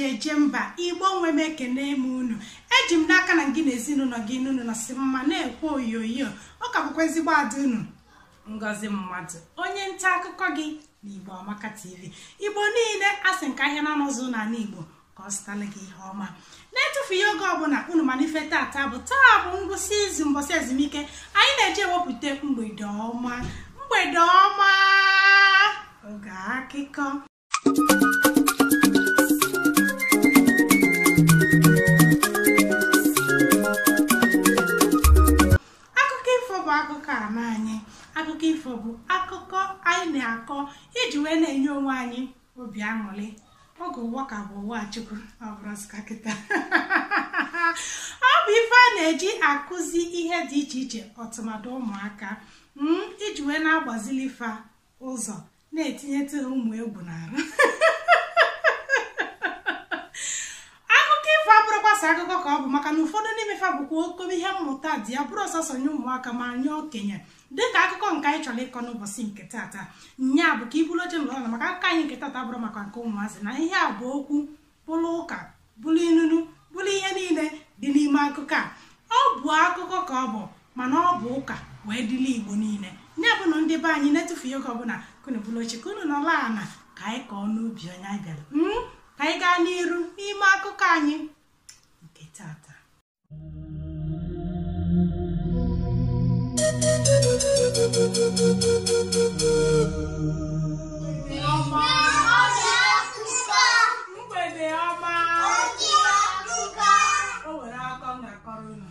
Eji eje mba Igbo nwe m ekene m unu. Eji m n'aka na gị na ezinụlọ gị n'unu na si mma na-ekwe oyoyo. Ọ ka bụkwa ezigbo ada unu, Ngozi Mmadụ, onye nta akụkọ gị na Igbo Amaka TV. Igbo niile asị nke ahịa na-anọzụ n'ala Igbo ka ọ zụtala gị ihe ọma. Na-etufughị oge ọbụla unu mana ife tata bụ taa bụ ngwụsị izu, mbọsị ezumike anyị na-eji ewepụta mgbede ọma. Mgbede ọma, oge akụkọ. Akụkọ ifo bụ akụkọ ama anyị. Akụkọ ifo bụ akụkọ anyị na-akọ iji wee na-enye onwe anyị obi aṅụrị. Oge ụwa ka bụ ụwa Chukwu, ọ bụrụ kịta. Ọ bụ ife a na-eji akụzi ihe dị iche iche ọtụmadụ ụmụaka iji wee na-agbazili fa ụzọ, na-etinyetụ ụmụ egwu n'arụ. Akụkọ ifo abụrụkwasị akụkọ ka ọ bụ, maka na ụfọdụ n'ime fa bụkwa okobe ihe mmụta dị ya, bụrụ ọsọsọ nye ụmụaka ma nye okenye, dịka akụkọ nke anyị chọrọ ịkọ n'ụbọchị nke tata. Nya bụ ka ibulu oche nọrọ, maka akụkọ anyị nke tata bụrụ maka nke ụmụazị, na ihe a bụ okwu bụrụ ụka, bụrụ inunu, bụrụ ihe niile dị n'ime akụkọ a. Ọ bụ akụkọ ka ọ bụ, mana ọ bụ ụka wee dịla Igbo niile. Nya bụ na ndị be anyị na-etufughị oge ọbụla, kunu bụrụ oche ka unu nọrọ ala ka anyị kọọ n'ubi onye anyị bịara. Ka anyị gaa n'iru n'ime akụkọ anyị nke tata. Mgbede ọma, o nwere akọ m ga-akọrọ unu.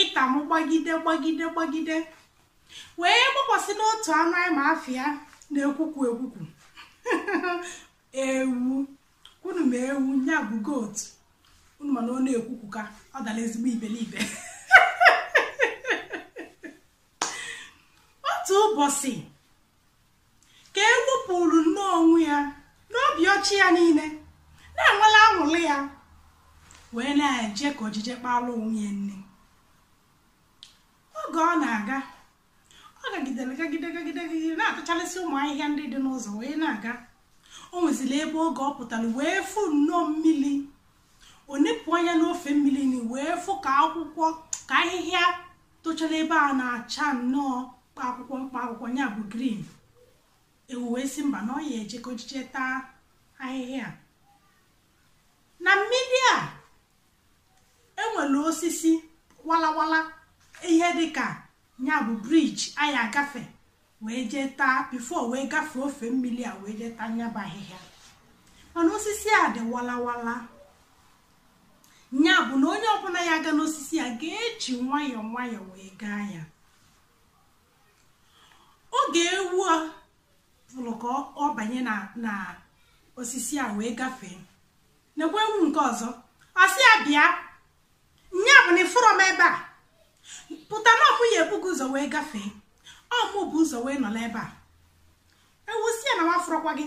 Ịtamụ gbagide gbagide gbagide wee gbakwasị n'otu anụ anyị ma afịa na-ekwukwu ekwukwu. Ewu kwunu ma ewu nya bụ goat unu, mana ọ na-ekwukwu ka ọ dara ezigbo iberibe. Otu ụbọchị ka ewu pụrụ nnọọ onwe ya n'obi ọchị ya niile, na-enwela aṅụrị ya, wee na-eje ka ojije kpara onwe ya nne. Oge ọ na-aga, ọ gagidere gagide gagide gagide na-atachalịsị ụmụ ahịhịa ndị dị n'ụzọ wee na-aga. O nweziri ebe oge ọ pụtara wee fụ nnọọ mmiri. O nepụ anya n'ofe mmiri ni wee fụ ka akwụkwọ ka ahịhịa tochara ebe a na-acha nnọọ akwụkwọ mkpa akwụkwọ, ya bụ green. Ewu wee sị mba na ọ ya eje ka ojije taa ahịhịa. Na mmiri a enwere osisi walawala, ihe dịka ya bụ briji anyị agafe wee jee taa bifo wee gafee ofe mmiri a wee jee taa nyaba ahịhịa. Mana osisi a dị walawala, nya bụ na onye ọbụla ya aga n'osisi a ga-eji nwayọọ nwayọọ wee gaa ya. Oge ewu a pụrụ ka ọ banye na osisi a wee gafee, nekwa ewu nke ọzọ ọ sị ya bịa, nya bụ na ịfụrọ m ebe a, pụta na ọmụ ya ebughị ụzọ wee gafee, ọmụ bụ ụzọ wee nọrọ ebe a. Ewu si ya na nwafụrọkwa gị,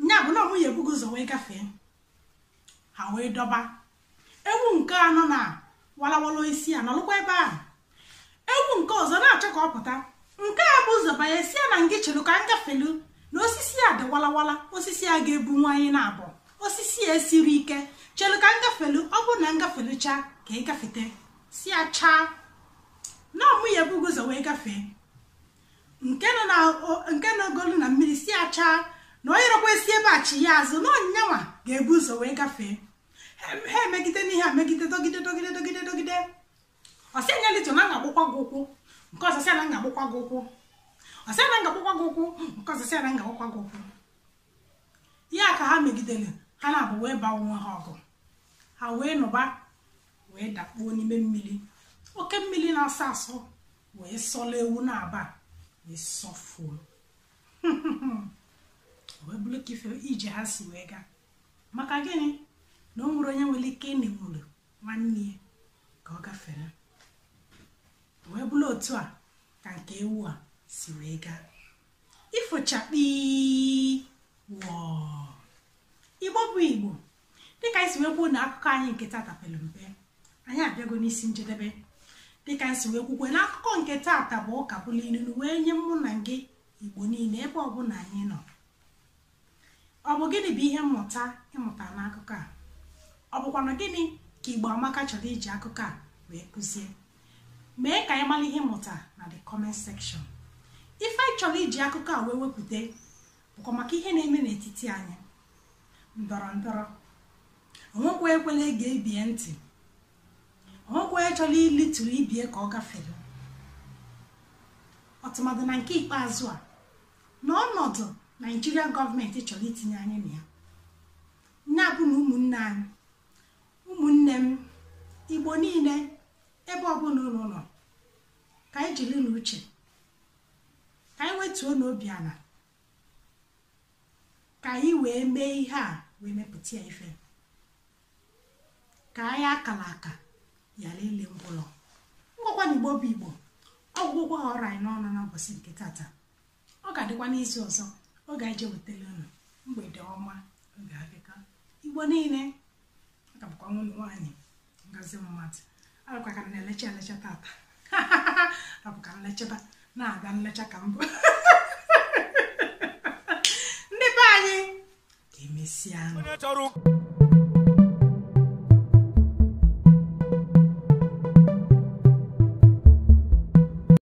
nya bụ na ọmụ ya ebughị ụzọ wee gafee. Ha wee dọba ewu nke anọ na walawala isi a nọrọkwa ebe a. Ewu nke ọzọ na-achọ ka ọ pụta, nke a bụ ụzọ banye, si ya na ngị chelu ka m gafelu, na osisi a dị walawala, osisi a ga-ebu nwaanyị na-abụ, osisi a esiri ike, chelu ka m gafelu, ọ bụrụ na m gafelucha ka ị gafete. Si ya chaa na ọmụ ya ebughị ụzọ wee gafee. Nke nọ golu na mmiri si ya chaa na onye rọkwa esi ebe a chi ya azụ na ọnyịnyanwa ga-ebu ụzọ wee gafee. Ha emegide n'ihe a megide dọgide dọgide dọgide dọgide. Ọ sị anya lito na nga-agbụkwa gị ụkwụ, nke ọzọ sị na nga-agbụkwa gị ụkwụ, ọ sị na nga-agbụkwa gị ụkwụ, nke ọzọ sị na nga-agbụkwa gị ụkwụ. Ya ka ha megidere, ha na-abụ wee baa onwe ha ọgụ, ha wee nụba wee dakpuo n'ime mmiri. Oke mmiri na-asọ asọ wee sọlọ ewu na-aba wee sọfuo. Wee bụrụ ka ife ije ha si wee gaa. Maka gịnị? Na o nwere onye nwere ike ịnịwuru nwanne ya ka ọ gafere. Wee bụrụ otu a ka nke ewu a si wee gaa. Ifochakpi wọọ. Igbo bụ Igbo, dịka anyị si wee kwuo na akụkọ anyị nke tata pere mpe, anyị abịago n'isi njedebe. Dịka nsi wee kwukwe n'akụkọ nke taata bụ ụka bụla ilulu wee nye mụ na gị Igbo niile ebe ọbụla anyị nọ. Ọ bụ gịnị bụ ihe mmụta ịmụta n'akụkọ a? Ọ bụkwanụ gịnị ka Igbo Amaka chọrọ iji akụkọ a wee kụzie? Mee ka anyị mara ihe mmụta na the comment section. Ife anyị chọrọ iji akụkọ a wee wepụta bụkwa maka ihe na-eme n'etiti anyị, ndọrọ ndọrọ. Onwekwa ekwela ege ebie ntị, onwekwa chọrọ ilitụrụ ibie ka ọ gafere. Ọtụmadụ na nke ikpeazụ a na ọnọdụ Naijiria gọọmenti chọrọ itinye anyị na ya, na-abụ na ụmụnne anyị, ụmụnne m Igbo niile ebe ọbụla unu nọ, ka anyị jiri n'uche, ka anyị wetuo n'obi ala, ka anyị wee mee ihe a wee mepụta ya ife, ka anyị akala aka yara ile ngwụlọ. Ngwakwa na Igbo bụ Igbo, ọgwụgwọ ọrụ anyị n'ọnụ n'ụbọchị nke tata. Ọ ga-adịkwa n'izu ọzọ oge anyị je wetara unu mgbede ọma oge akụkọ Igbo niile. Ọ ka bụkwa nwunye nwaanyị Ngozi Mmadụ, arụkwa ka m na-elecha elecha tata. Ọ bụ ka m lechaba na-aga nlecha ka mbụ. Ndị be anyị, ka emesịa.